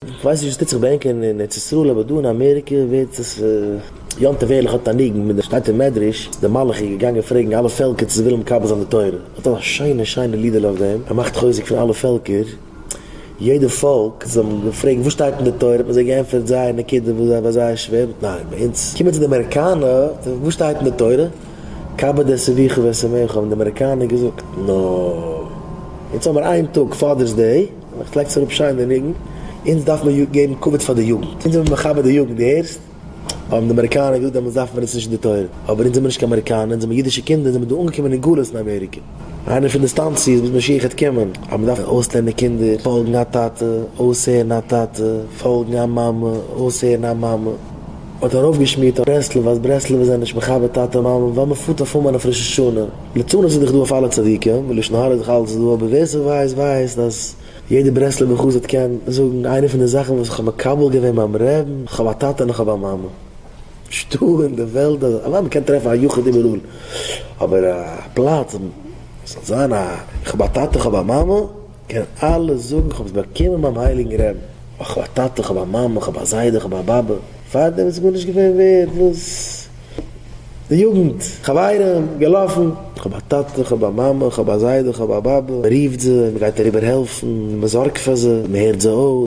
כ'ווייס נישט וואס טוט זיך ביי ענק אין ארץ ישראל אבער דא אין אמעריקע ווערט עס יום טוב ערליך האט א ניגון מיט די שטייט אין מדרש די מלאך איז געגאנגען פרעגן אלע פעלקער צו זיי ווילן מקבל זיין די תורה האט א שיינע שיינע לידעלע אויף דעם ער מאכט חוזק פון אלע פעלקער יעדע פאלק זיי האבן געפרעגט וואס שטייט אין די תורה האט מען זיי געענטפערט זייער נקודה וואס זיי ביי זיי איז שווער ניין ביי אונז קומען צו די אמעריקאנע וואס שטייט אין די תורה כבד את אביך ואת אמך האבן די אמעריקאנע געזאגט נא אונז האמיר איין טאג Father's Day. איך לייג עס אראפ שיין די ניגון, אונז דארף מען געבן כבוד פאר די יוגנט, אונז זעמיר מכבד די יוגנט, דו הערסט? האבן די אמעריקאנער געזאגט דעמאלטס דארף מען עס נישט אין די תורה, אבער אונז זעמיר נישט קיין אמעריקאנער, אונז זעמיר אידישע קינדער, אונז זעמיר דא אנגעקומען אין גלות אין אמעריקע, איינע פון די סטאנציעס ביז משיח העט קומען, אז מען דארף אויסלערנען קינדער, פאלגן א טאטע, אויסהערן א טאטע, פאלגן א מאמע, אויסהערן א מאמע. האט ארויפגעשמירט אויף ברסלב אז ברסלב'ער זענען נישט מכבד טאטע און מאמע ווייל מען פארט אויף אומאן אויף ראש השנה. ליצנות איז דאך דא אויף אלע צדיקים, ולשון הרע איז דאך אלץ דא, אבער ווער ס'ווייסט ווייסט אז יעדער ברסלב'ער חסיד קען זאגן איינע פון די זאכן וואס כ'האב מקבל געווען ביים רעבן, כ'האב א טאטע און כ'האב א מאמע. נישטא אין די וועלט אז, אוודאי מ'קען טרעפן א יחיד איבעראל, אבער א פלאץ ס'זאל זיין א כ'האב א טאטע כ'האב א מאמע, קענען אלע זאגן כ'האב עס באקומען ביים הייליגן רעבן, איך האב א טאטע, כ'האב א מאמע, כ'האב א זיידע, כ'האב א באבע, פארדעם איז גארנישט געווען ווערד, וואס? די יוגנט, חברים, געלאפן, כ'האב א טאטע, כ'האב א מאמע, כ'האב א זיידע, כ'האב א באבע, מ'רופט זיי, מ'גייט אריבער העלפן, מ'זארגט פאר זיי, מ'הערט זיי אויס.